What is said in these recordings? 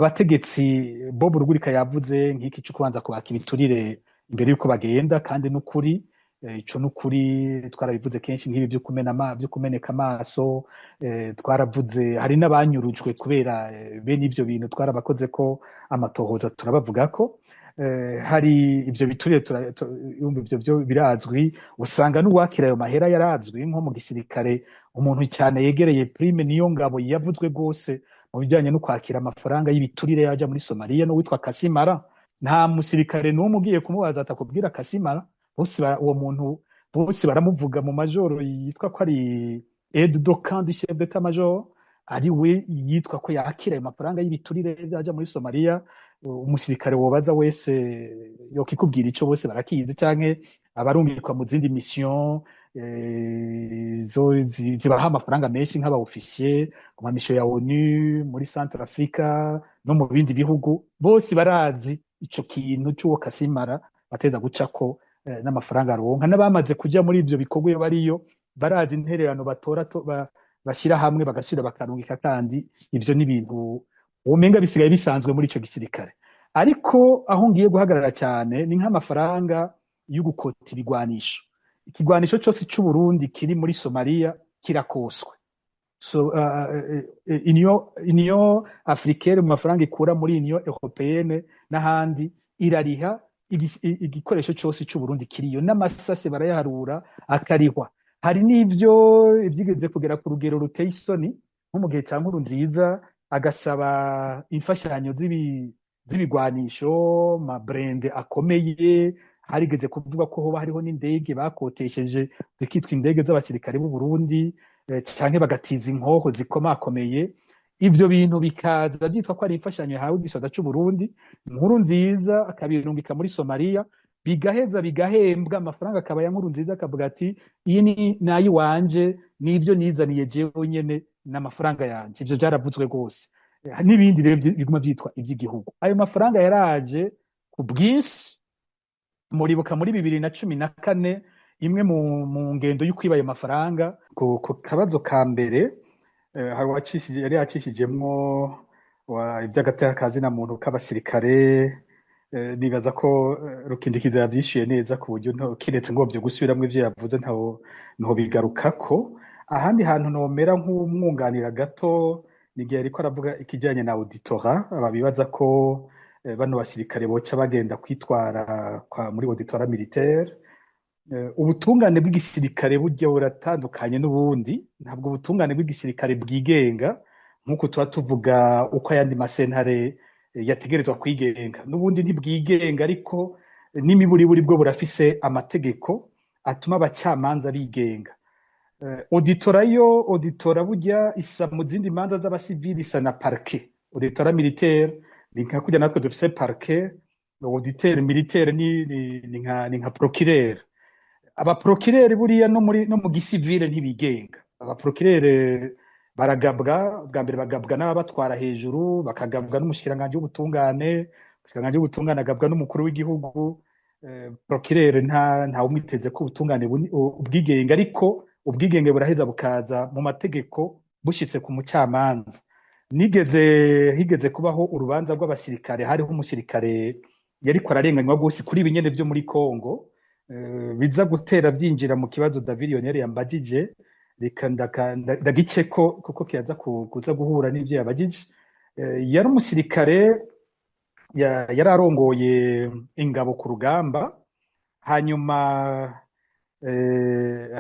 Abategetsi Bob Rugurika yavuze nk'iki cyo kubanza kubaka ibiturire imbere yuko bagenda, kandi n'ukuri, ico n'ukuri, twarabivuze kenshi, nk'ibi vyo kumena vyo kumeneka amaso, twaravuze hari n'abanyurujwe kubera bene ivyo bintu, twarabakoze ko amatohoza, turabavugako. Hari ivyo biturire, yumva ivyo byo birazwi, usanga n'uwakira ayo mahera yarazwi, nko mu gisirikare umuntu cyane yegereye Prime Niyongabo yavuzwe rwose mu bijyanye no kwakira amafaranga y'ibiturire yaja muri Somalia, n'uwitwa Kasimara. Nta musirikare n'umwe ugiye kumubaza atakubwira Kasimara. Bose uwo muntu bose baramuvuga mu majoro yitwa ko ari aide de camp du chef d'état major, ari we yitwa ko yakira ayo mafaranga y'ibiturire byaja muri Somalia. Umusirikare wobaza wese yokikubwira ico, bose barakizi, canke abarungikwa mu zindi mission zo zibaha amafaranga menshi, nk'aba officier ku ma mission ya ONU muri Central Africa no mu bindi bihugu, bose barazi ico kintu c'uwo Kasimara bateza gucako, n'amafaranga aronka. N'abamaze kuja muri ivyo bikorwa iyo bariyo barazi intererano batora bashyira hamwe bagashira bakarungika, kandi ivyo ni ibintu womenga bisigaye bisanzwe muri ico gisirikare. Ariko aho ngiye guhagarara cyane ni nk'amafaranga yo gukota ibigwanisho. Ikigwanisho cose c'u Burundi kiri muri Somalia kirakoswe. So Union africaine, mu mafaranga ikura muri Union européenne n'ahandi, irariha igikoresho cose c'u Burundi kiriyo, n'amasase barayaharura akarihwa. Hari n'ivyo ivyigeze kugera ku rugero ruteye isoni, nko mu gihe ca Nkurunziza, agasaba imfashanyo z'ibigwanisho, ma blindés akomeye. Harigeze kuvuga ko hoba hariho n'indege bakotesheje zikitwa indege z'abasirikare b'u Burundi, canke bagatiza inkoho zikomakomeye. Ivyo bintu bikaza byitwa ko ari imfashanyo yahawe igisoda c'u Burundi, Nkurunziza akabirungika muri Somalia, bigaheza bigahembwa, amafaranga akaba ya Nkurunziza, akavuga ati: "Iyi ni nayiwanje, nivyo nizaniye jewe nyene n'amafaranga yanje." Ivyo vyaravuzwe rwose. N'ibindi rero biguma vyitwa ivy'igihugu. Ayo mafaranga yaraje ku bwinshi. Muribuka muri 2014, imwe mu ngendo y'ukwiba ayo mafaranga. Ku kabazo ka mbere, hari uwacishije, yari yacishijemwo ivy'agateka ka zina muntu k'abasirikare, nibaza ko Rukindikiza yavyishuye neza ku buryo kiretse ngo vyo gusubiramwo ivyo yavuze ntaho nto bigarukako. Ahandi hantu nomera nk'umwunganira gato ni igihe yariko aravuga ikijanye na auditorat. Ababibaza ko bano basirikare boca bagenda kwitwara muri auditorat militaire. Ubutungane bw'igisirikare burya buratandukanye n'ubundi. Ntabwo ubutungane bw'igisirikare bwigenga nk'uko tuba tuvuga uko ayandi masentare yategerezwa kwigenga. N'ubundi ntibwigenga, ariko n'imiburiburi bwo burafise amategeko atuma abacamanza bigenga. Auditorat yo, auditorat burya isa mu zindi manza z'abasivili, isa na parquet. Auditorat militaire ni nka kurya natwe dufise parquet. Auditeur militaire ni nka procureur. Abaprocureur buriya no mu gisivile ntibigenga. Abaprocureur baragabwa, bwa mbere bagabwa n'ababatwara hejuru, bakagabwa n'umushikiranganji w'ubutungane, umushikiranganji w'ubutungane agabwa n'umukuru w'igihugu. Procureur nta umwiteze ko ubutungane ubwigenge, ariko ubwigenge buraheza bukaza mu mategeko bushitse ku mucamanza. Nigeze higeze kubaho urubanza rw'abasirikare, hariho umusirikare yariko ararenganywa rwose kuri ibi nyene vyo muri Congo, biza gutera vyinjira mu kibazo David Lionel yambajije. Reka ndagiceko kuko kiyaza kuza guhura n'ivyo yabajije. Yari umusirikare yari arongoye ingabo ku rugamba, hanyuma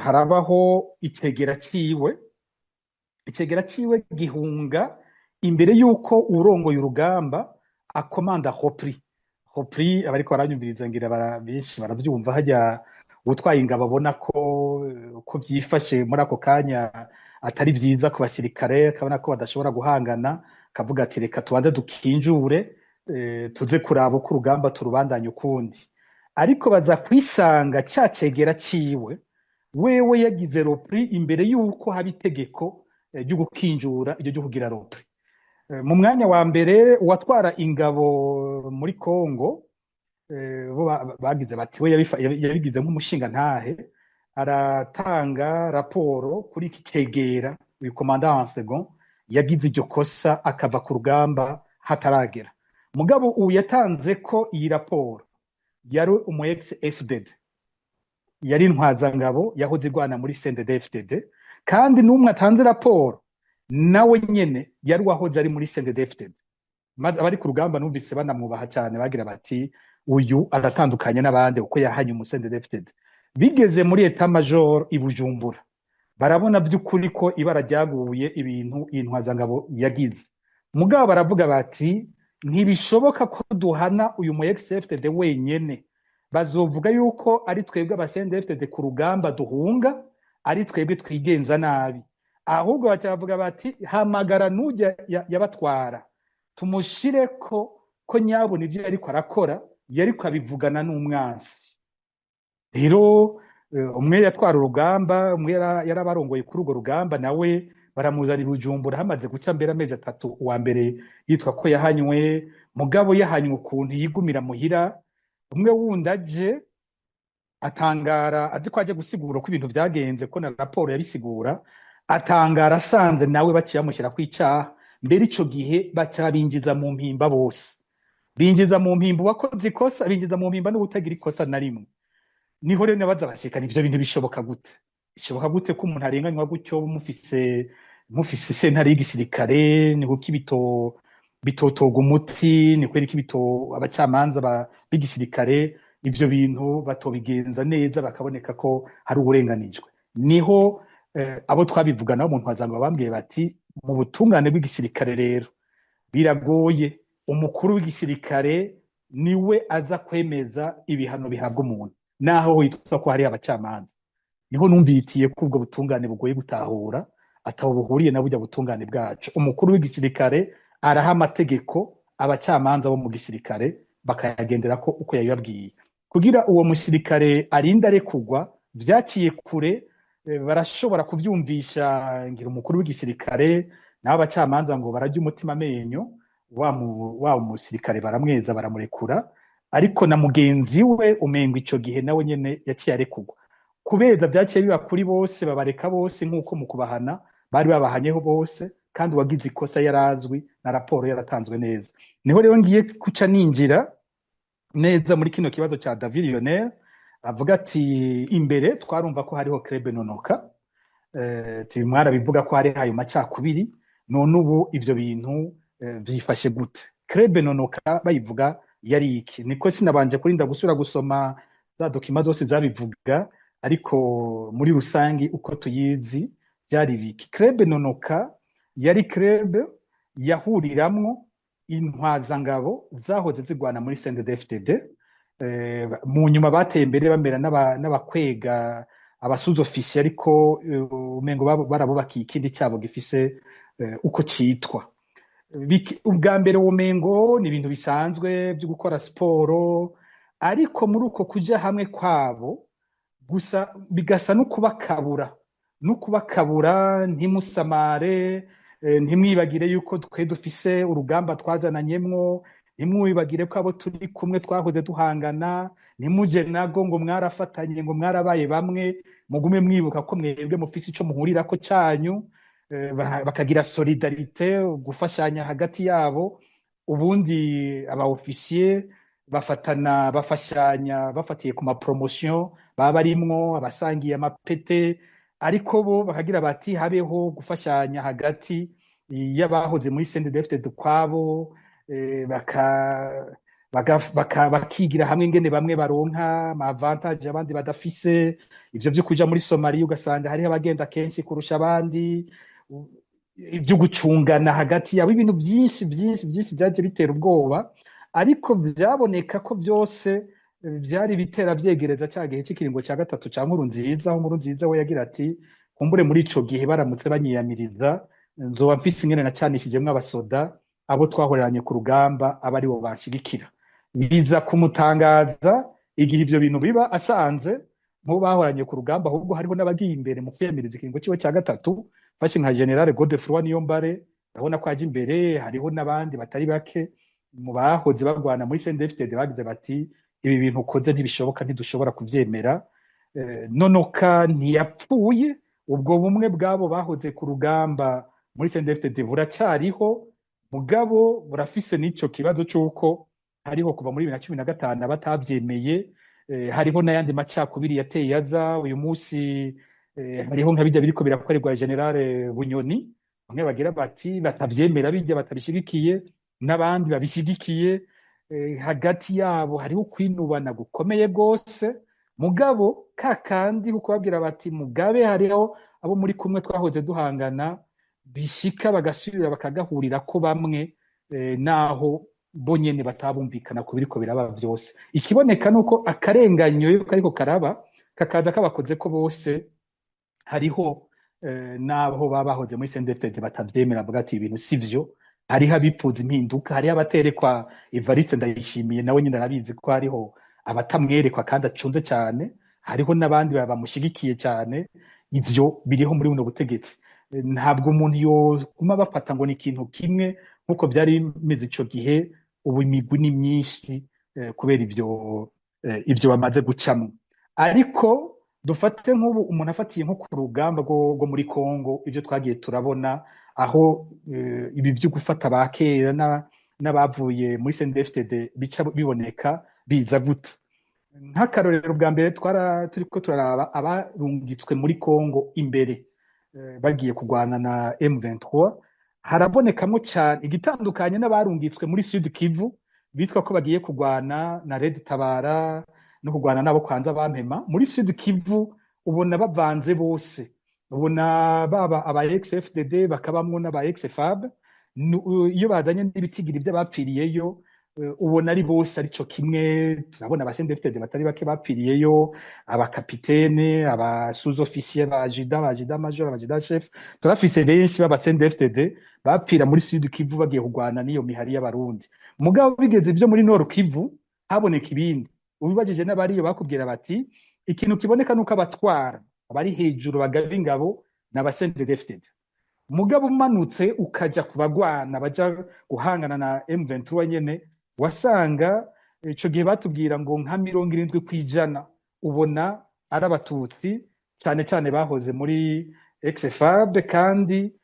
harabaho icegera ciwe, icegera ciwe gihunga imbere y'uko urongoye urugamba akomanda repli. Repli, abariko baranyumviriza ngira benshi baravyumva, hajya utwaye ingabo abona ko vyifashe muri ako kanya atari vyiza ku basirikare, akabona ko badashobora guhangana, akavuga ati: "Reka tubanze dukinjure, tuze kuraba uko urugamba turubandanya ukundi." Ariko baza kwisanga ca cegera ciwe wewe yagize repli imbere y'uko haba itegeko ryo gukinjura, iryo ryo kugira repli. Mu mwanya wa mbere uwatwara ingabo muri Congo, bo bagize bati we yabigize nk'umushingantahe, aratanga raporo kuri iki cegera, uyu commandant en second yagize iryo kosa akava ku rugamba hataragera. Mugabo ubu yatanze ko iyi raporo yari umu ex FDD, yari intwazangabo yahoze irwana muri CNDD FDD, kandi n'umwe atanze raporo nawe nyene yari uwahoze ari muri CNDD FDD. Abari ku rugamba numvise banamwubaha cyane, bagira bati: "Uyu aratandukanye n'abandi kuko yahanye umu CNDD FDD." Bigeze muri état major i Bujumbura, barabona by'ukuri ko ibara ryaguye, ibintu iyi ntwazangabo yagize. Mugabo baravuga bati: "Ntibishoboka ko duhana uyu mu ex FDD wenyene, bazovuga yuko ari twebwe aba CNDD-FDD ku rugamba duhunga, ari twebwe twigenza nabi." Ahubwo baca bavuga bati: "Hamagara n'ujya yabatwara, tumushire ko nyabona ibyo yariko arakora yariko abivugana n'umwansi." Rero umwe yatwara urugamba, umwe yarabarongoye kuri urwo rugamba, nawe baramuzana i Bujumbura hamaze guca mbere amezi 3. Uwa mbere yitwa ko yahanywe, mugabo yahanywe ukuntu yigumira muhira. Umwe wundi aje atangara, azi ko aje gusigura uko ibintu vyagenze, ko na raporo yabisigura, atangara asanze nawe baciye bamushyira ku icaha. Mbere ico gihe baca binjiza mu mpimba bose, binjiza mu mpimba uwakoze ikosa, binjiza mu mpimba n'uwutagira ikosa na rimwe. Niho rero nabaza abasirikare: "Ivyo bintu bishoboka gute? Bishoboka gute ko umuntu arenganywa gutyo mufise sentare y'igisirikare? Ni kuki bitotoga umuti? Ni kubera iki bito abacamanza b'igisirikare ivyo bintu batobigenza neza, bakaboneka ko hari uburenganijwe?" Niho abo twabivugana mu ntwazangabo bambwiye bati: "Mu butungane bw'igisirikare rero biragoye. Umukuru w'igisirikare niwe aza kwemeza ibihano bihabwa umuntu, naho hitwa ko hari abacamanza." Niho numvitiye ko ubwo butungane bugoye gutahura, ataho buhuriye na burya butungane bwacu. Umukuru w'igisirikare araha amategeko abacamanza bo mu gisirikare, bakayagendera ko uko yabibabwiye. Kugira uwo musirikare arinde arekugwa vyaciye kure, barashobora kuvyumvisha ngira umukuru w'igisirikare, naho abacamanza ngo bararya umutima amenyo, wa musirikare baramweza, baramurekura. Ariko na mugenzi we umengo ico gihe nawe nyene yaciye arekugwa. Kubeza vyaciye biba kuri bose, babareka bose nk'uko mu kubahana bari babahanyeho bose, kandi uwagize ikosa yarazwi na raporo yaratanzwe neza. Niho rero ngiye kuca ninjira neza muri kino kibazo ca David Lionel, avuga ati: "Imbere twarumva ko hariho Club Nonoka, mwarabivuga ko hari ayo macakubiri, none ubu ivyo bintu vyifashe gute?" Club Nonoka bayivuga yari iki? Niko sinabanje kurinda gusubira gusoma za documents zose zabivuga, ariko muri rusangi uko tuyizi byari biki? Club Nonoka yari club yahuriramwo intwazangabo zahoze zigwana muri CNDD-FDD. Mu nyuma bateye imbere bamera n'abakwega aba sous-officiers, ariko umengo barabubakiye ikindi cyabo gifise uko citwa. Ubwa mbere womengo ni ibintu bisanzwe byo gukora siporo, ariko muri uko kuja hamwe kwabo gusa bigasa no kubakabura, no kubakabura: "Ntimusamare, ntimwibagire yuko twe dufise urugamba twazananyemwo, ntimwibagire ko abo turi kumwe twahoze duhangana, ntimuje nago ngo mwarafatanye, ngo mwarabaye bamwe, mugume mwibuka ko mwebwe mufise ico muhurirako canyu." Bakagira solidarité, gufashanya hagati yabo. Ubundi aba officier bafatana, bafashanya bafatiye ku ma promotion baba barimwo, abasangiye amapete, ariko bo bakagira bati habeho gufashanya hagati y'abahoze muri CNDD-FDD ukwabo, bakigira hamwe ingene bamwe baronka ama avantage abandi badafise. Ivyo vyo kuja muri Somalia, ugasanga hariho abagenda kenshi kurusha abandi, ivyo gucungana hagati yabo, ibintu byinshi byinshi byinshi byaje bitera ubwoba. Ariko vyaboneka ko byose vyari bitera vyegereza ca gihe c'ikiringo ca gatatu ca Nkurunziza, aho Nkurunziza we yagira ati: "Kumbure muri ico gihe baramutse banyiyamiriza, nzoba mfise ingene nacanishijemwo abasoda, abo twahoreranye ku rugamba aba aribo banshigikira." Biza kumutangaza igihe ivyo bintu biba, asanze mu bahoranye ku rugamba ahubwo hariho n'abagiye imbere mu kwiyamiriza ikiringo ciwe ca gatatu. Fashe nka Général Godefroid Niyombare, urabona ko aje imbere, hariho n'abandi batari bake mu bahoze barwana muri CNDD-FDD bagize bati: "Ibi bintu ukoze ntibishoboka, ntidushobora kuvyemera." Nonoka ntiyapfuye, ubwo bumwe bwabo bahoze ku rugamba muri CNDD-FDD buracyariho. Mugabo burafise n'ico kibazo c'uko hariho kuva muri 2015 abatavyemeye, hariho n'ayandi macakubiri yateye aza uyu munsi, hariho nka bijya biriko birakorerwa Général Bunyoni, bamwe bagira bati batavyemera, bijya batabishigikiye, n'abandi babishigikiye. Hagati yabo hariho kwinubana gukomeye gose. Mugabo ka kandi kukubabwira bati mugabe hariho abo muri kumwe twahoze duhangana, bishika bagasubira bakagahurira ko bamwe, naho bo nyene batabumvikana ku biriko biraba vyose. Ikiboneka nuko akarenganyo iyo kariko karaba kakaza kabakoze ko bose, hariho n'aho baba bahoze muri CNDD-FDD batavyemera, bavuga ati ibintu sivyo. Hariho abipfuza impinduka, hariho abaterekwa Evariste Ndayishimiye, nawe nyine arabizi ko hariho abatamwerekwa kandi acunze cyane, hariho n'abandi bamushigikiye cyane. Ivyo biriho muri buno butegetsi. Ntabwo umuntu yoguma bafata ngo ni ikintu kimwe nk'uko vyari bimeze ico gihe. Ubu imigwi ni myinshi, kubera ivyo bamaze gucamwo. Ariko dufate nk'ubu umuntu afatiye nko ku rugamba rwo muri Congo, ivyo twagiye turabona aho, ibi vyo gufata ba kera n'abavuye muri CNDD-FDD bica biboneka biza gute. Nk'akarorero, bwa mbere twara turiko turaraba abarungitswe muri Congo imbere, bagiye kurwana na M23, harabonekamwo cyane igitandukanye n'abarungitswe muri Sud Kivu bitwa ko bagiye kurwana na Red Tabara no kurwana nabo kwanza bampema. Muri Sud Kivu ubona bavanze bose, ubona baba aba ex-FDD bakabamwo n'aba ex-FAB. Iyo bazanye n'ibitigiri by'abapfiriyeyo, ubona ari bose arico kimwe. Turabona aba CNDD-FDD batari bake bapfiriyeyo, abakapitene, aba sous-officier, ba adjudant, ba adjudant major, ba adjudant chef. Turafise benshi b'aba CNDD-FDD bapfira muri Sud Kivu bagiye kurwana n'iyo mihari y'Abarundi. Mugabo bigeze ivyo muri Nord Kivu haboneka ibindi. Ubibajije n'abariyo bakubwira bati ikintu kiboneka nuko abatwara abari hejuru bagaba ingabo n'aba CNDD-FDD. Mugabo umanutse ukaja ku bagwana baja guhangana na M23 nyene, wasanga ico gihe batubwira ngo nka 70% ubona ari Abatutsi, cyane cyane bahoze muri ex-FAB, kandi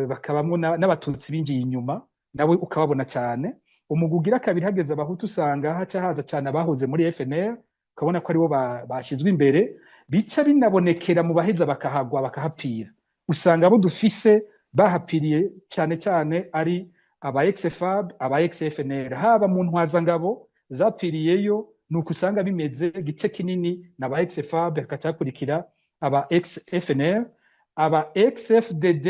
bakabamwo n'Abatutsi binjiye inyuma, nawe ukababona cyane. Umugwi ugira kabiri, hageze Abahutu, usanga haca haza cyane abahoze muri FNL, ukabona ko aribo bashizwe imbere. Bica binabonekera mu baheza bakahagwa bakahapfira, usanga abo dufise bahapfiriye cyane cyane ari aba ex-FAB, aba ex-FNL, haba mu ntwazangabo zapfiriyeyo nuko usanga bimeze, igice kinini na aba ex-FAB, hakacakurikira aba ex-FNL. Aba ex-FDD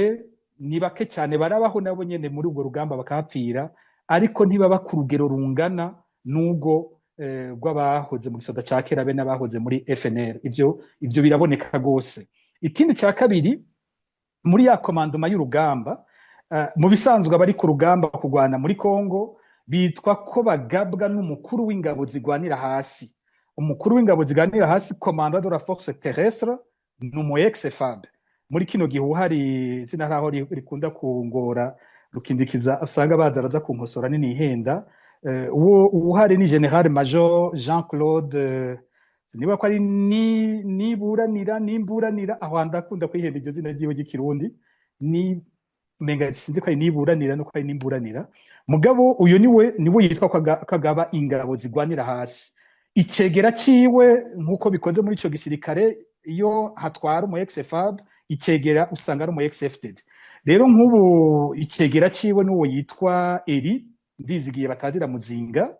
ni bake cyane, barabaho nabo nyene muri urwo rugamba bakahapfira, ariko ntibaba ku rugero rungana n'ubwo rw'abahoze mu gisoda ca kera be n'abahoze muri FNL. Ivyo biraboneka rwose. Ikindi ca kabiri, muri ya commandement y'urugamba, mu bisanzwe abari ku rugamba kurwana muri Congo bitwa ko bagabwa n'umukuru w'ingabo zigwanira hasi. Umukuru w'ingabo zigwanira hasi, commandant de la force terrestre, ni umu ex-FAB. Muri kino gihe uhari izina ntaho rikunda kungora rukindikiza, usanga baza baraza kunkosora nini ihenda. Uwo uhari ni Général Major Jean Claude, niba ko ari ni niburanira nimburanira, aho ndakunda kwihenda iryo zina ryiwe ry'Ikirundi, ni menga sinzi ko ari niburanira no ko ari nimburanira. Mugabo uyu niwe yitwa ko agaba ingabo zigwanira hasi. Icegera ciwe, nk'uko bikoze muri ico gisirikare, iyo hatwara umu ex-FAB, icegera usanga ari umu ex-FDD. Rero nk'ubu icegera ciwe n'uwo yitwa Eri Ndizigiye batazira Muzinga,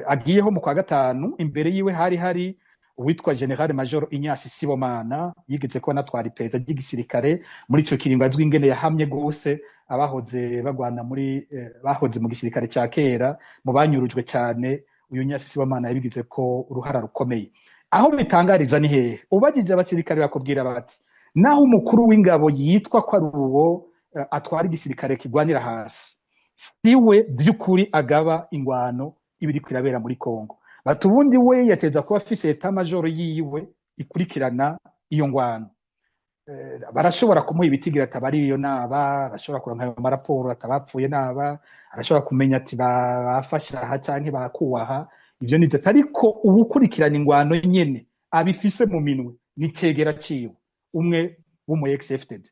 agiyeho mu kwa gatanu. Imbere yiwe hari uwitwa Général Major Ignace Sibomana, yigeze kuba anatwara iperereza ry'igisirikare muri ico kiringo, azwi ingene yahamye gose abahoze bagwana muri bahoze mu gisirikare ca kera, mu banyurujwe cyane. Uyu Ignace Sibomana yabigize ko uruhara rukomeye. Aho bitangariza ni hehe? Ubajije abasirikare bakubwira bati naho umukuru w'ingabo yitwa ko ari uwo, atwara igisirikare kigwanira hasi, siwe by'ukuri agaba ingwano iba iriko irabera muri Congo. Bati ubundi we yateza kuba afise état-major yiwe ikurikirana iyo ngwano. Barashobora kumuha ibitigira ati iyo naba arashobora kuronka ayo maraporo atabapfuye, naba arashobora kumenya ati bafashe aha canke bakuwaha, ivyo ni ariko ubukurikirana ingwano nyene abifise mu minwe ni cegera ciwe umwe w'umu ex-FDD.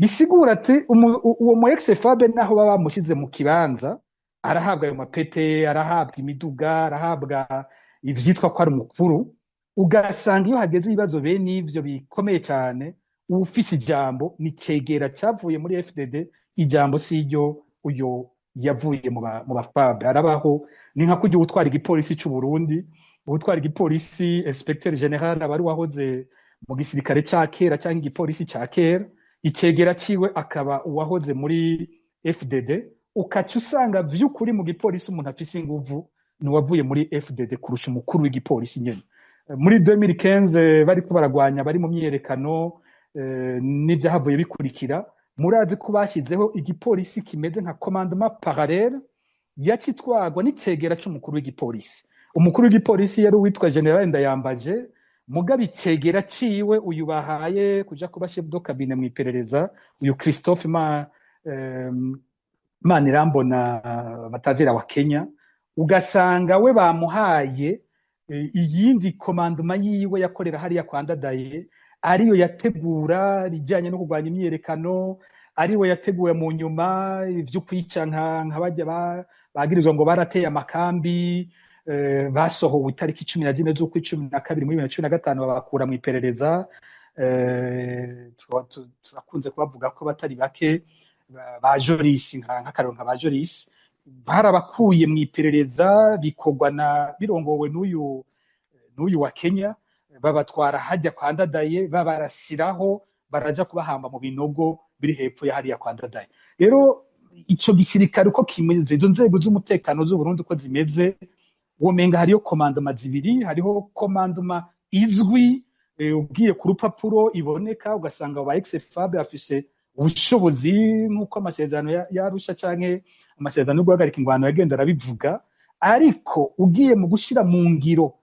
Bisigura ati uwo mu ex-FAB naho baba bamushize mu kibanza, arahabwa ayo mapete, arahabwa imiduga, arahabwa ivyitwa ko ari umukuru. Ugasanga iyo hageze ibibazo bene ivyo bikomeye cyane, uwufise ijambo ni cegera cavuye muri FDD, ijambo si iryo uyo yavuye mu ba FAB. Arabaho ni nka kurya uwutwara igipolisi c'u Burundi, uwutwara igipolisi, inspecteur général, aba ari uwahoze mu gisirikare ca kera canke igipolisi ca kera, icegera ciwe akaba uwahoze muri FDD. Ukaca usanga vy'ukuri mu gipolisi umuntu afise inguvu ni uwavuye muri FDD kurusha umukuru w'igipolisi nyene. Muri 2015 bariko baragwanya, bari mu myiyerekano, n'ivyahavuye bikurikira, murazi ko bashyizeho igipolisi kimeze nka commandement parallèle, yacitwagwa n'icegera c'umukuru w'igipolisi. Umukuru w'igipolisi yari uwitwa Général Ndayambaje, mugabo icegera ciwe, uyu bahaye kuja kuba chef de cabinet mw'iperereza, uyu Christophe Manirambona batazira wa Kenya, ugasanga we bamuhaye iyindi commandement yiwe yakorera hariya kwa Ndadaye, ariyo yategura ibijyanye no kurwanya imyiyerekano, ariwe yateguwe mu nyuma ivyo kwica nka bajya bagirizwa ngo barateye amakambi, basohowe itariki 14 z'ukwa 12 muri 2015, babakura mu iperereza. Turakunze kubavuga ko batari bake, ba Joris, nk'akarero nka ba Joris, barabakuye mu iperereza, bikorwa na birongowe n'uyu wa Kenya, babatwara hajya kwa Ndadaye, babarasiraho, baraja kubahamba mu binogo biri hepfo ya hariya kwa Ndadaye. Rero ico gisirikare uko kimeze, izo nzego z'umutekano z'u Burundi uko zimeze, womenga hariyo commandement zibiri. Hariho commandement izwi, ugiye ku rupapuro iboneka, ugasanga ba ex-FAB bafise ubushobozi nk'uko amasezerano ya Arusha canke amasezerano yo guhagarika ingwano yagenda arabivuga. Ariko ugiye mu gushira mu ngiro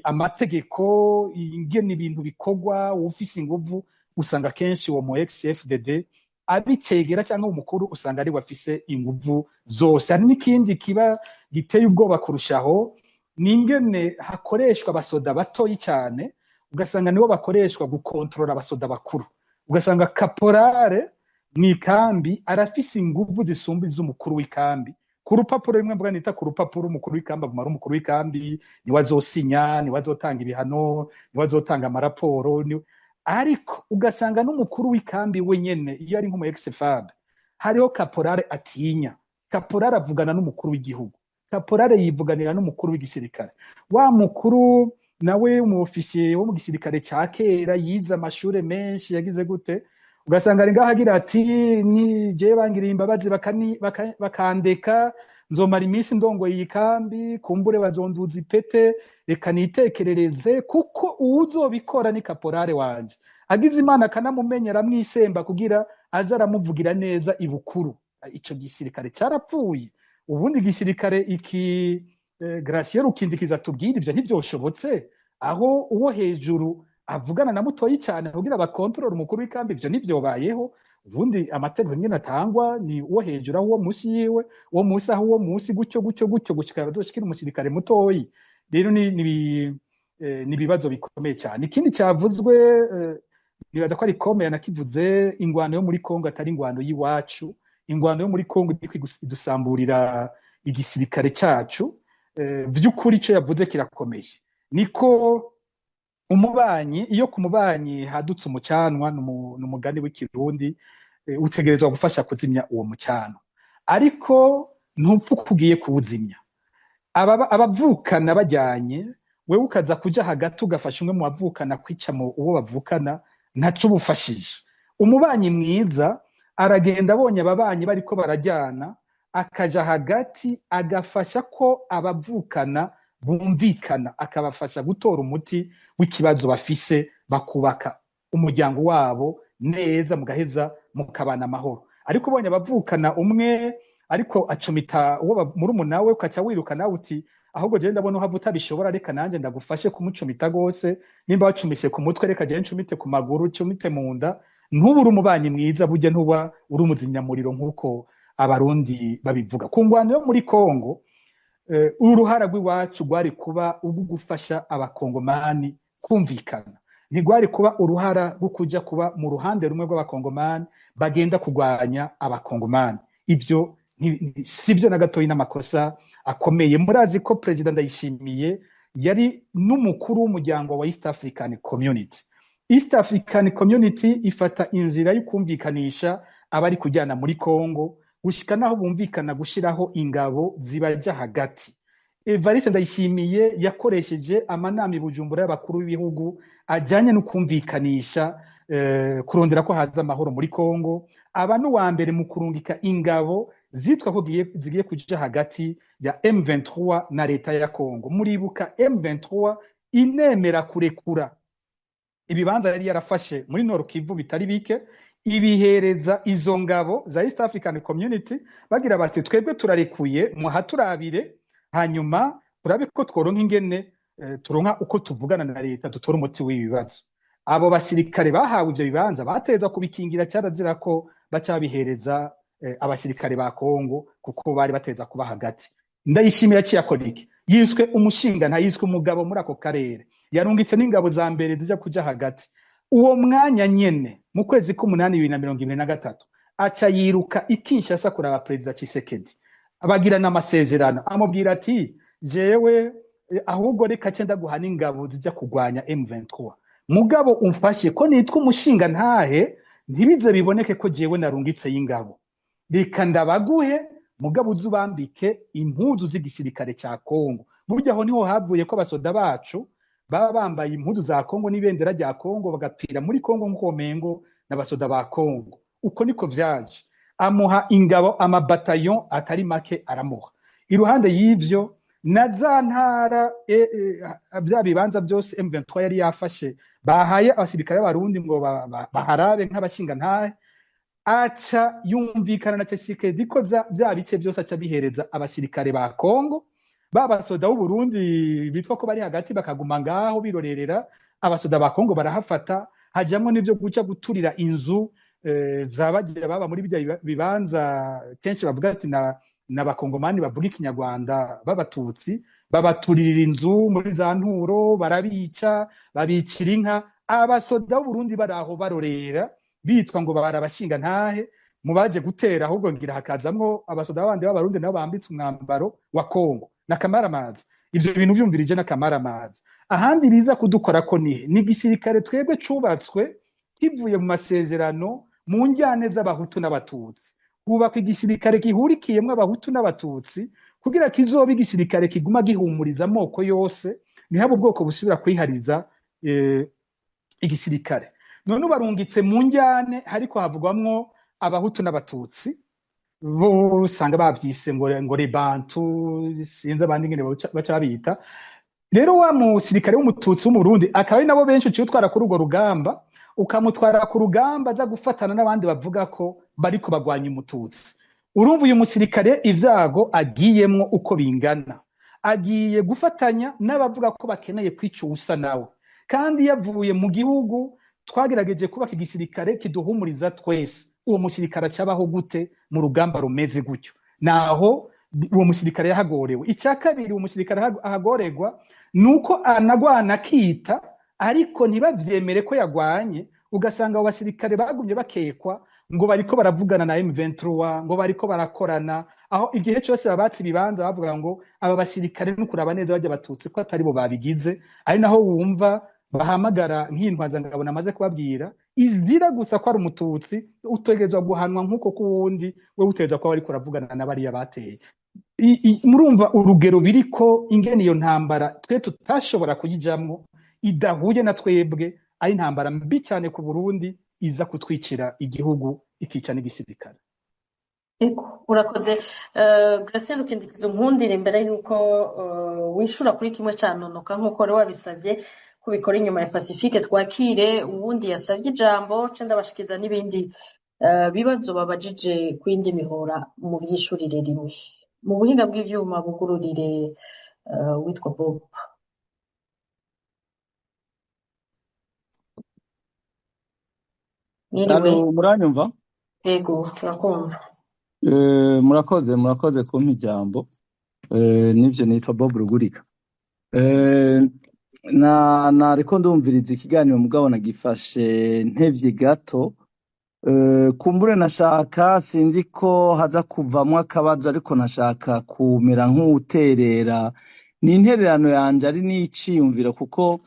amategeko, ingene ibintu bikorwa, ufise inguvu, usanga kenshi uwo mu ex-FDD abicegera cyangwa umukuru, usanga ari afise inguvu zose. Hari n'ikindi kiba giteye ubwoba kurushaho, ni ingene hakoreshwa abasoda batoyi cyane, ugasanga nibo bakoreshwa gukontorora abasoda bakuru. Ugasanga caporal mw'ikambi arafise inguvu zisumba iz'umukuru w'ikambi ku rupapuro rimwe. Mvuga nita ku rupapuro, umukuru w'ikambi aguma ari umukuru w'ikambi, niwe azosinya, niwe azotanga ibihano, niwe azotanga amaraporo. Ariko ugasanga n'umukuru w'ikambi wenyene, iyo ari nk'umu ex-FAB, hariho caporal atinya. Caporal avugana n'umukuru w'igihugu, caporal yivuganira n'umukuru w'igisirikare. Wa mukuru nawe, umu officier wo mu gisirikare ca kera, yize amashure menshi, yagize gute, ugasanga ari ngaho agira ati: "Ni jewe bangiriye imbabazi bakandeka, nzomara iminsi ndongoye iyi kambi, kumbure bazonduza ipete, reka nitekerereze, kuko uwuzobikora ni caporal wanje." Agize Imana akanamumenya, aramwisemba kugira aze aramuvugira neza ibukuru. Ico gisirikare carapfuye. Ubundi gisirikare iki, Gratien Rukindikiza tubwira, ivyo ntivyoshobotse, aho uwo hejuru avugana na mutoyi cyane kugira bakontorore umukuru w'ikambi. Ivyo ntivyobayeho. Ubundi amategeko nyene atangwa ni uwo hejuru aho uwo munsi yiwe, uwo munsi aho uwo munsi, gutyo gutyo gutyo, gushika bazoshikira umusirikare mutoyi. Rero ni ibibazo bikomeye cyane. Ikindi cyavuzwe, nibaza ko ari kome yanakivuze, ingwano yo muri Kongo atari ingwano y'iwacu. Ingwano yo muri Kongo iriko idusamburira igisirikare cyacu. Vy'ukuri ico yavuze kirakomeye. Niko umubanyi, iyo ku mubanyi hadutse umucanwa, ni umugani w'ikirundi, utegerezwa gufasha kuzimya uwo mucanwa, ariko ntupfa uko ugiye kuwuzimya. Abavukana bajyanye, wewe ukaza kuja hagati ugafasha umwe mu bavukana kwica mu uwo bavukana, ntaco ubufashije. Umubanyi mwiza aragenda abonye ababanyi bariko barajyana, akaja hagati agafasha ko abavukana bumvikana, akabafasha gutora umuti w'ikibazo bafise, bakubaka umuryango wabo neza, mugaheza mukabana amahoro. Ariko ubonye abavukana, umwe ariko acumita uwo murumuna we, ukaca wiruka nawe uti: "Ahubwo jewe ndabona uhava utabishobora, reka nanjye ndagufashe kumucumita rwose. Nimba wacumise ku mutwe, reka jewe ncumite ku maguru, ncumite mu nda." Ntubure umubanyi mwiza, burya ntuba uri umuzimyamuriro nk'uko Abarundi babivuga. Ku ngwano yo muri Kongo, uruhara rw'iwacu rwari kuba ubwo gufasha Abakongomani kumvikana. Ntigwari kuba uruhara rwo kuja kuba mu ruhande rumwe rw'abakongomani bagenda kurwanya abakongomani. Ivyo sivyo na gatoyi, n'amakosa akomeye. Murazi ko Perezida Ndayishimiye yari n'umukuru w'umuryango wa East African Community. East African Community ifata inzira yo kumvikanisha abari kujyana muri Congo, gushika naho bumvikana gushiraho ingabo zibaja hagati. Evariste Ndayishimiye yakoresheje amanama i Bujumbura y'abakuru b'ibihugu ajyanye no kumvikanisha, kurondera ko haza amahoro muri Congo. Aba n'uwa mbere mu kurungika ingabo zitwa ko zigiye kuja hagati ya M23 na leta ya Congo. Muribuka M23 inemera kurekura ibibanza yari yarafashe muri Nord Kivu bitari bike, ibihereza izo ngabo za East African Community, bagira bati: "Twebwe turarekuye, muhaturabire, hanyuma turabe ko tworonka ingene turonka uko tuvugana na leta, dutora umuti w'ibibazo." Abo basirikare bahawe ivyo bibanza batezwa kubikingira. Cyarazira ko baca babihereza abasirikare ba Kongo, kuko bari bateza kuba hagati. Ndayishimiye yaciye akora iki? Yiswe umushinga ntayiswe umugabo muri ako karere, yarungitse n'ingabo za mbere zija kuja hagati. Uwo mwanya nyene, mu kwezi k'umunani 2023, aca yiruka i Kinshasa kuraba Perezida Tshisekedi, bagirana amasezerano. Amubwira ati: "Jewe ahubwo reka ce ndaguha n'ingabo zijya kurwanya M23, mugabo umfashe ko nitwa umushinga ntahe, ntibize biboneke ko jewe narungitse y'ingabo. Reka ndabaguhe, mugabo uze ubambike impuzu z'igisirikare ca Kongo." Burya aho niho havuye ko abasoda bacu baba bambaye impuzu za Kongo n'ibendera rya Kongo, bagapfira muri Kongo nk'uko mengo n'abasoda ba Kongo. Uko niko vyaje. Amuha ingabo, amabataillon atari make aramuha. Iruhande y'ivyo, na za ntara, bya bibanza byose M23 yari yafashe, bahaye abasirikare b'Abarundi ngo baharabe nk'abashinga ntahe, aca yumvikana na Tshisekedi ko bya bice byose aca bihereza abasirikare ba Kongo. Ba basoda b'u Burundi bitwa ko bari hagati bakaguma ngaho birorerera, abasoda ba Kongo barahafata. Hajamwo n'ivyo guca guturira inzu zabagira baba muri bijya bibanza. Kenshi bavuga ati na n'abakongomani bavuga ikinyarwanda b'abatutsi, babaturira inzu muri za Nturo, barabica, babicira inka, abasoda b'u Burundi bari aho barorera, bitwa ngo barabashinga ntahe mu baje gutera. Ahubwo ngira hakazamwo abasoda bandi b'abarundi nabo bambitse umwambaro wa Kongo. N'akamaramaza ivyo bintu vyumvirije, n'akamaramaza. Ahandi biza kudukora ko nihe? Ni igisirikare twebwe cubatswe kivuye mu masezerano mu njyane z'abahutu n'abatutsi, hubakwa igisirikare gihurikiyemwo abahutu n'abatutsi kugira kizobe igisirikare kiguma gihumuriza amoko yose, ntihabe ubwoko busubira kwihariza igisirikare. None ubarungitse mu njyane hariko havugwamwo abahutu n'abatutsi, bo usanga bavyise ngo rebantu, sinzi abandi ingene baca babita. Rero wa musirikare w'umututsi w'umurundi, akaba ari nabo benshi uciye utwara kuri urwo rugamba, ukamutwara ku rugamba aza gufatana n'abandi bavuga ko bariko bagwanya umututsi. Urumva uyu musirikare ivyago agiyemwo uko bingana? Agiye gufatanya n'abavuga ko bakeneye kwica uwusa nawe, kandi yavuye mu gihugu twagerageje kubaka igisirikare kiduhumuriza twese. Uwo musirikare acabaho gute mu rugamba rumeze gutyo? Naho uwo musirikare yahagorewe. Icya kabiri uwo musirikare ahagorerwa ni uko anagwana akita, ariko ntibavyemere ko yagwanye. Ugasanga abo basirikare bagumye bakekwa ngo bariko baravugana na M23, ngo bariko barakorana, aho igihe cyose babatse ibibanza bavuga ngo aba basirikare nukuraba neza bajya abatutsi ko atari bo babigize. Ari naho wumva bahamagara nk'intwazangabo namaze kubabwira, izira gusa ko ari umututsi, utegerezwa guhanwa nk'uko kuwundi we utegerezwa kuba ariko uravugana na bariya bateye. Murumva urugero biriko, ingene iyo ntambara twe tutashobora kuyijamwo, idahuye na twebwe, ari intambara mbi cyane ku Burundi, iza kutwicira igihugu, ikica n'igisirikare. Ego, urakoze. Gratien Rukindikizo, nkundire mbere yuko wishura kuri kimwe ca nonoka nk'uko wari wabisavye kubikora inyuma ya Pacifique, twakire uwundi yasavye ijambo, ce ndabashikiza n'ibindi bibazo babajije kw'indi mihora mu vyishurire rimwe. Mu buhinga bw'ivyuma bugururire witwa Bob. Mwiriwe. Alo, muranyumva? Ego, turakumva. Murakoze kumpa ijambo. Nivyo, nitwa Bob Rugurika. Na nariko ndumviriza ikiganiro, mugabo nagifashe ntevye gato. Kumbure nashaka, sinzi ko haza kuvamwo akabazo, ariko nashaka kumera nk'uwuterera. Ni intererano yanje, ari n'iciyumviro, kuko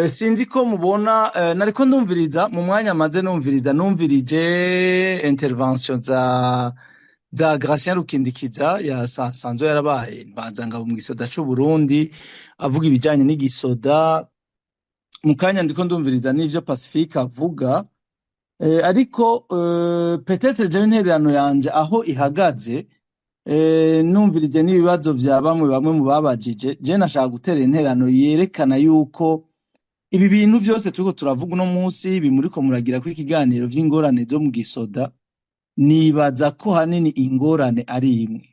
sinzi ko mubona, nariko ndumviriza mu mwanya maze numviriza, numvirije intervention za Gratien Rukindikiza ya sanzwe yarabaye mbanzangabo mu gisoda c'u Burundi, avuga ibijanye n'igisoda. Mu kanya ndiko ndumviriza n'ivyo Pacifique avuga, ariko peut-être jewe intererano yanje aho ihagaze, numvirije n'ibibazo vya bamwe bamwe mu babajije, je nashaka gutera intererano yerekana yuko ibi bintu vyose turiko turavuga uno munsi, ibi muriko muragira ko ikiganiro vy'ingorane zo mu gisoda, nibaza ko hanini ingorane ari imwe.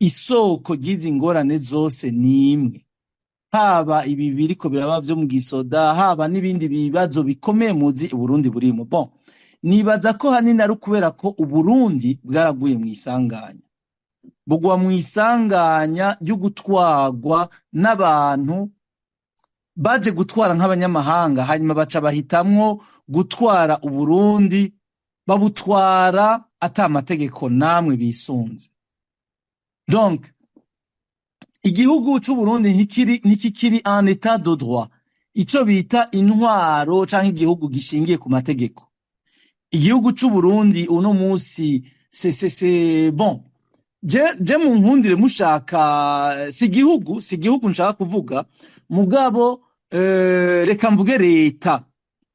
Isoko ry'izi ngorane zose ni imwe, haba ibi biriko biraba vyo mu gisoda, haba n'ibindi bibazo bikomeye muzi Uburundi burimo. Bon, nibaza ko hanini ari ukubera ko Uburundi bwaraguye mw'isanganya, bugwa mw'isanganya ryo gutwarwa n'abantu baje gutwara nk'abanyamahanga, hanyuma baca bahitamwo gutwara Uburundi, babutwara ata mategeko namwe bisunze. Donc igihugu c'Uburundi ntikikiri en état de droit, ico bita intwaro canke igihugu gishingiye ku mategeko. Igihugu c'Uburundi uno musi, c'est bon, je mu nkundire mushaka, si igihugu nshaka kuvuga, mugabo reka mvuge leta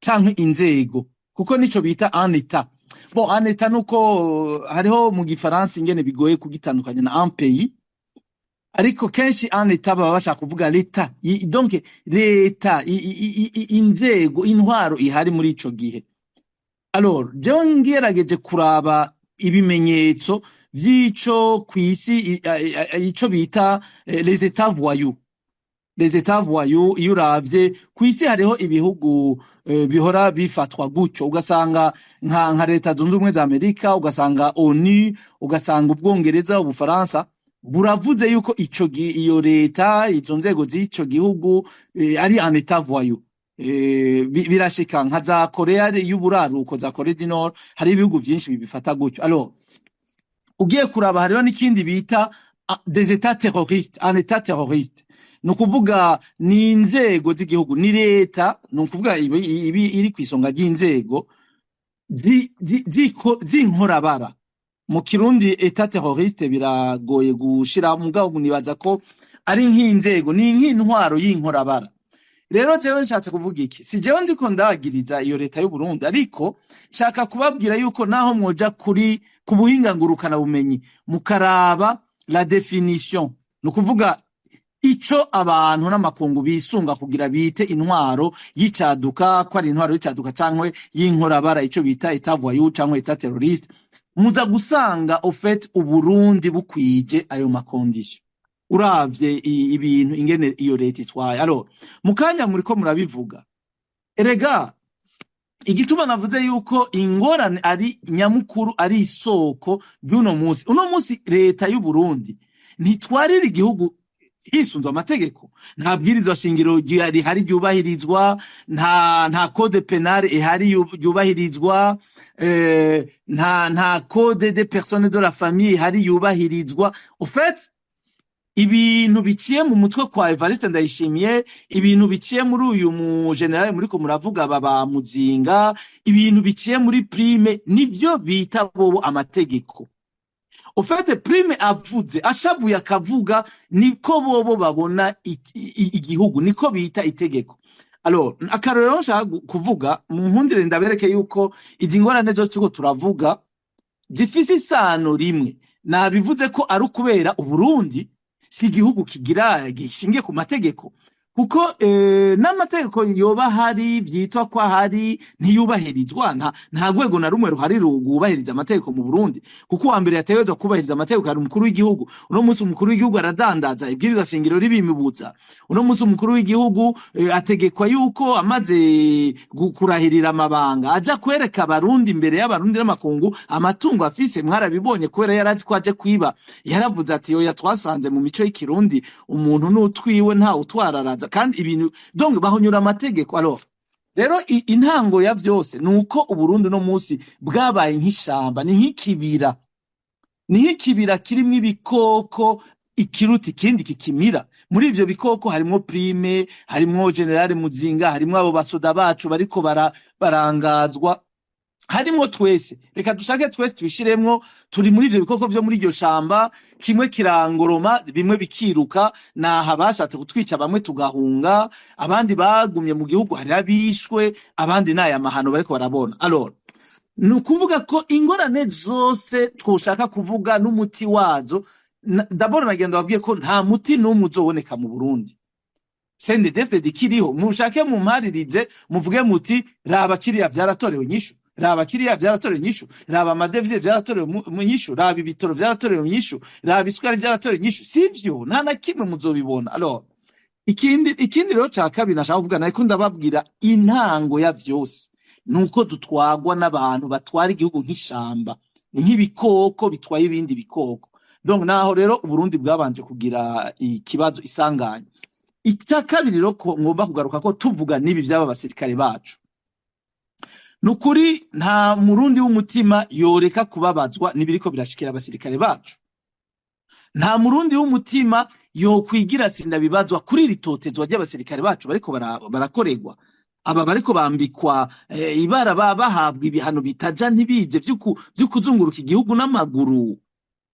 canke inzego, kuko nico bita un état. Bon, un état nuko hariho mu gifaransa ingene bigoye kugitandukanya na un pays, ariko kenshi un état baba bashaka kuvuga leta. Donc leta, inzego, intwaro ihari muri ico gihe. Alors jewe ngerageje kuraba ibimenyetso vy'ico kw'isi ico bita les états voyous. Les états voyous, iyo uravye kw'isi hariho ibihugu bihora bifatwa gutyo, ugasanga nka Leta Zunze Ubumwe za Amerika, ugasanga ONU, ugasanga Ubwongereza, Ubufaransa buravuze yuko ico iyo leta, izo nzego z'ico gihugu ari un état voyou. Birashika nka za Korea y'uburaruko, za Corée du Nord, hari ibihugu vyinshi bibifata gutyo. Alors ugiye kuraba, hariho n'ikindi bita des états terroristes. Un état terroriste ni ukuvuga ni inzego z'igihugu, ni leta, ni ukuvuga ibi iri kw'isonga ry'inzego z'inkorabara. Mu Kirundi état terroriste biragoye gushira, mugabo nibaza ko ari nk'inzego, ni nk'intwaro y'inkorabara. Rero jewe nshatse kuvuga iki? Si jewe ndiko ndagiriza iyo leta y'u Burundi, ariko nshaka kubabwira yuko naho mwoja kuri ku buhinga ngurukana bumenyi mukaraba la définition, ni ukuvuga ico abantu n'amakungu bisunga kugira bite intwaro y'icaduka ko ari intwaro y'icaduka cankwe y'inkorabara, ico bita état voyou cankwe état terroriste, muza gusanga au fait Uburundi bukwije ayo ma conditions, uravye ibintu ingene iyo leta itwaye. Alors mu kanya muriko murabivuga, erega igituma navuze yuko ingorane ari nyamukuru, ari isoko ry'uno munsi, uno munsi leta y'u Burundi ntitwarira igihugu hisunzwe amategeko. Nta bwirizwa shingiro rihari ryubahirizwa, nta code pénal ihari yubahirizwa, nta code des personnes de la famille ihari yubahirizwa. Au fait ibintu biciye mu mutwe kwa Evariste Ndayishimiye, ibintu biciye muri uyu mu général muriko muravuga baba Muzinga, ibintu biciye muri Prime, nivyo bita bobo amategeko. Au fait Prime avuze, ashavuye akavuga, niko bobo babona igihugu, niko bita itegeko. Alors akarorero nshaka kuvuga, mu nkundire ndabereke yuko izi ngorane zose turiko turavuga zifise isano rimwe. Nabivuze ko ari ukubera Uburundi si igihugu kigira gishingiye ku mategeko, kuko uravye ingene Kuko n'amategeko yoba ahari, vyitwa ko ahari, ntiyubahirizwa. Nta rwego na rumwe ruhari rwubahiriza amategeko mu Burundi, kuko uwa mbere yategerezwa kubahiriza amategeko ari umukuru w'igihugu. Uno munsi umukuru w'igihugu aradandaza, ibwirizwa shingiro ribimibutsa. Uno munsi umukuru w'igihugu ategekwa yuko amaze kurahirira amabanga aja kwereka abarundi imbere y'abarundi n'amakungu amatungo afise. Mwarabibonye, kubera yarazi ko aje kwiba, yaravuze ati: "Oya, twasanze mu mico y'ikirundi umuntu n'utwiwe nta utwararaza." Kandi ibintu donc bahonyura amategeko. Alors rero intango ya vyose ni uko Uburundi uno munsi bwabaye nk'ishamba, ni nk'ikibira, ni nk'ikibira kirimwo ibikoko, ikiruta ikindi kikimira. Muri ivyo bikoko harimwo Prime, harimwo General Muzinga, harimwo abo basoda bacu bariko barangazwa, harimwo twese. Reka dushake twese twishiremwo, turi muri ivyo bikoko vyo muri iryo shamba. Kimwe kirangoroma, bimwe bikiruka. Naha bashatse kutwica, bamwe tugahunga, abandi bagumye mu gihugu, hari abishwe, abandi n'aya mahano bariko barabona. Alors ni ukuvuga ko ingorane zose twoshaka kuvuga n'umuti wazo, d'abord nagenda babwiye ko nta muti n'umwe uzoboneka mu Burundi CNDD-FDD ikiriho. Mushake mumparirize, muvuge muti: "Raba kiriya vyaratorewe inyishu, raba kiriya vyaratorewe inyishu, raba amadevize vyaratorewe mu nyishu, raba ibitoro vyaratorewe inyishu, raba isukari vyaratorewe inyishu." Sivyo, nta na kimwe muzobibona. Alors ikindi rero ca kabiri nashaka kuvuga, nariko ndababwira intango ya vyose nuko dutwagwa n'abantu batwara igihugu nk'ishamba, ni nk'ibikoko bitwaye ibindi bikoko. Donc naho rero Uburundi bwabanje kugira ikibazo, isanganya. Icya kabiri rero ko ngomba kugaruka ko tuvuga n'ibi by'aba basirikare bacu, ni ukuri nta murundi w'umutima yoreka kubabazwa n'ibiriko birashikira abasirikare bacu. Nta murundi w'umutima yokwigira sindabibazwa kuri iri totezwa ry'abasirikare bacu bariko barakorerwa. Aba bariko bambikwa ibara, bahabwa ibihano bitaja ntibize vy'ukuzunguruka igihugu n'amaguru.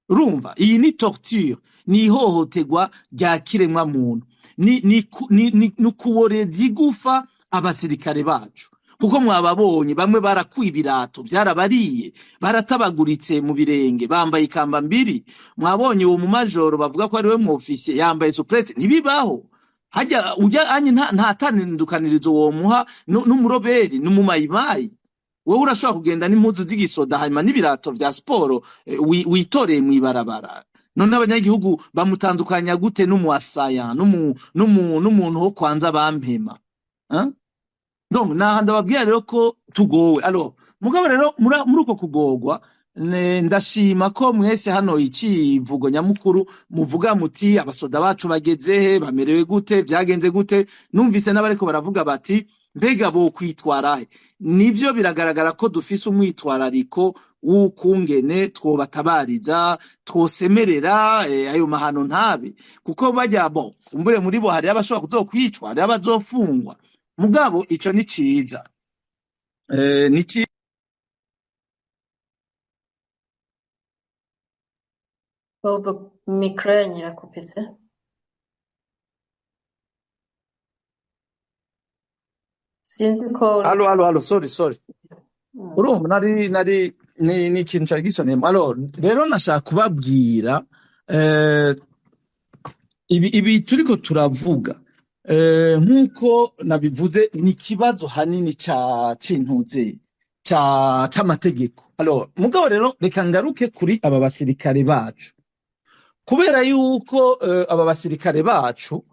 Urumva iyi ni torture, ni ihohoterwa rya kiremwa muntu, ni kuboreza igufa abasirikare bacu, kuko mwababonye bamwe barakuye ibirato byarabariye, baratabaguritse mu birenge, bambaye ikamba mbiri. Mwabonye uwo mumajoro bavuga ko ari we mu ofisiye yambaye souplesse, ntibibaho. Hajya ujya anye nta tandukanirizo womuha n'umuroberi n'umumayimayi. Wowe urashobora kugenda n'impuzu z'igisoda hanyuma n'ibirato vya siporo witoreye mw'ibarabara. None abanyagihugu bamutandukanya gute n'umuasaya n'umuntu wo kwanza bampema, hein? Donc naha ndababwira rero ko tugowe. Alors mugabo rero muri uko kugorwa, ndashima ko mwese hano icivugo nyamukuru muvuga muti: "Abasoda bacu bageze he? Bamerewe gute? Vyagenze gute?" Numvise n'abariko baravuga bati: "Mbega bo kwitwara he?" Nivyo, biragaragara ko dufise umwitwarariko w'ukungene twobatabariza, twosemerera ayo mahano ntabe, kuko bajya bo kumbure muri bo hariyo abashobora kuzokwicwa, hariyo abazofungwa. Mugabo ico ni ciza, ni ciza. Bob, mikoro yanyu irakupitse. Sinzi ko Allo, allo, allo, sorry, sorry. Urumva nari ni ikintu cari gisoneyemo. Alors rero nashaka kubabwira ibi turiko turavuga, nk'uko nabivuze, ni ikibazo hanini ca c'intuze ca c'amategeko. Alors mugabo rero reka ngaruke kuri aba basirikare bacu, kubera yuko aba basirikare bacu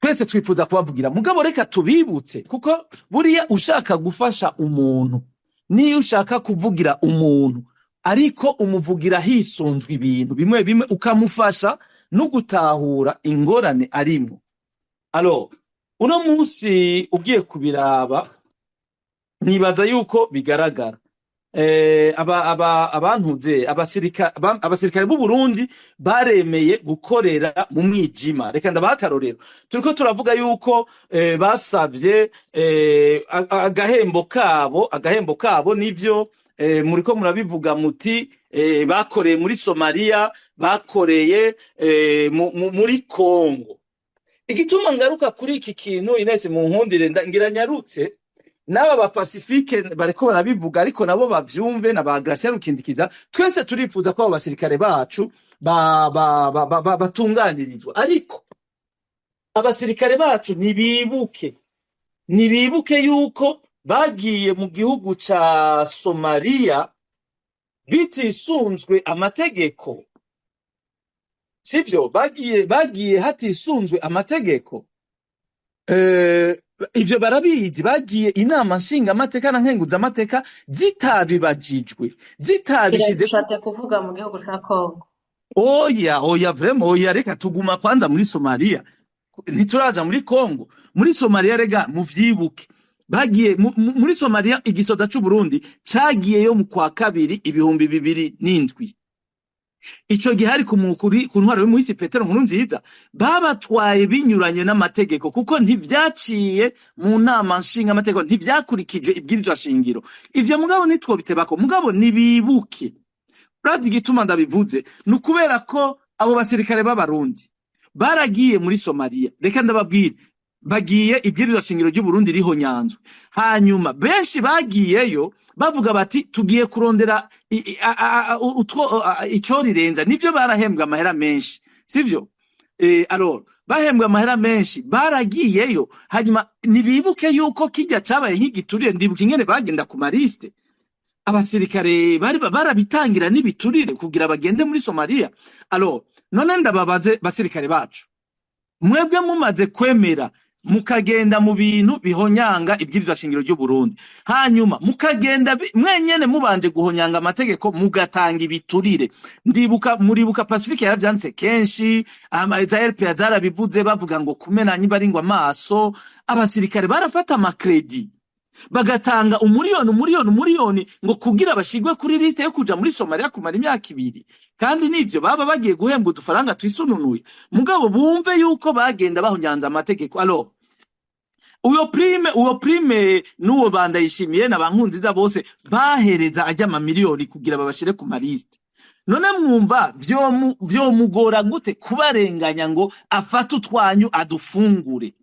twese twifuza kubavugira. Mugabo reka tubibutse, kuko buriya ushaka gufasha umuntu, niyo ushaka kuvugira umuntu, ariko umuvugira hisunzwe ibintu bimwe bimwe, ukamufasha no gutahura ingorane arimwo. Alors uno munsi ugiye kubiraba, nibaza yuko bigaragara aba abantuze abasirikare b'u Burundi baremeye gukorera mu mwijima. Reka ndabaha akarorero. Turiko turavuga yuko basavye agahembo kabo, agahembo kabo nivyo, muriko murabivuga muti bakoreye muri Somalia, bakoreye muri Congo. Igituma ngaruka kuri iki kintu, Ines, mu nkundire ngira nyarutse, n'aba ba Pacifique bariko barabivuga, ariko nabo bavyumve, na ba Gratien Rukindikiza, twese turifuza ko abo basirikare bacu batunganirizwa, ariko Abasirikare bacu nibibuke yuko bagiye mu gihugu ca Somaliya bitisunzwe amategeko, sivyo? Bagiye hatisunzwe amategeko. Ivyo barabizi. Bagiye inama nshingamateka na nkenguzamateka zitabibajijwe, zitabishize. Ushatse kuvuga mu gihugu ca Congo? Oya, oya, vraiment oya. Reka tuguma kwanza muri Somalia, ntituraja muri Congo. Muri Somalia, rega muvyibuke, bagiye muri Somalia. Igisoda c'u Burundi cagiyeyo mu kwa kabiri 2007. Ico gihe hari ku ntwaro y'umuhisi Petero Nkurunziza. Babatwaye binyuranye n'amategeko, kuko ntivyaciye mu nama nshingamateko, ntivyakurikije ibwirizwa shingiro. Ivyo mugabo ntitwobitebako, mugabo nibibuke. Urazi igituma ndabivuze? Ni ukubera ko abo basirikare b'Abarundi baragiye muri Somaliya. Reka ndababwire, bagiye ibwirizwa shingiro ry'u Burundi rihonyanzwe. Hanyuma benshi bagiyeyo bavuga bati: "Tugiye kurondera utwo icorirenza." Nivyo, barahembwa amahera menshi, sivyo? Alors bahembwa amahera menshi, baragiyeyo. Hanyuma nibibuke yuko kirya cabaye nk'igiturire. Ndibuka ingene bagenda ku ma liste, abasirikare bari barabitangira n'ibiturire kugira bagende muri Somaliya. Alors none ndababaze, basirikare bacu, mwebwe mumaze kwemera mukagenda mu bintu bihonyanga ibwirizwa shingiro ry'u Burundi, hanyuma mukagenda mwenyene mubanje guhonyanga amategeko, mugatanga ibiturire. Ndibuka, muribuka, Pacifique yaravyanditse kenshi, za RPA zarabivuze, bavuga ngo kumena niba ari ngo amaso. Abasirikare barafata ama crédit, bagatanga umuriyoni, umuriyoni, umuriyoni, ngo kugira bashigwe kuri liste yo kuja muri Somalia kumara imyaka 2. Kandi nivyo, baba bagiye guhembwa udufaranga twisununuye, mugabo bumve yuko bagenda bahonyanza amategeko. Alors uyo Prime n'uwo Bandayishimiye na Bankunziza bose bahereza ajya amamiliyoni kugira babashire ku ma liste. None mwumva vyomugora gute kubarenganya ngo afate utwanyu adufungure?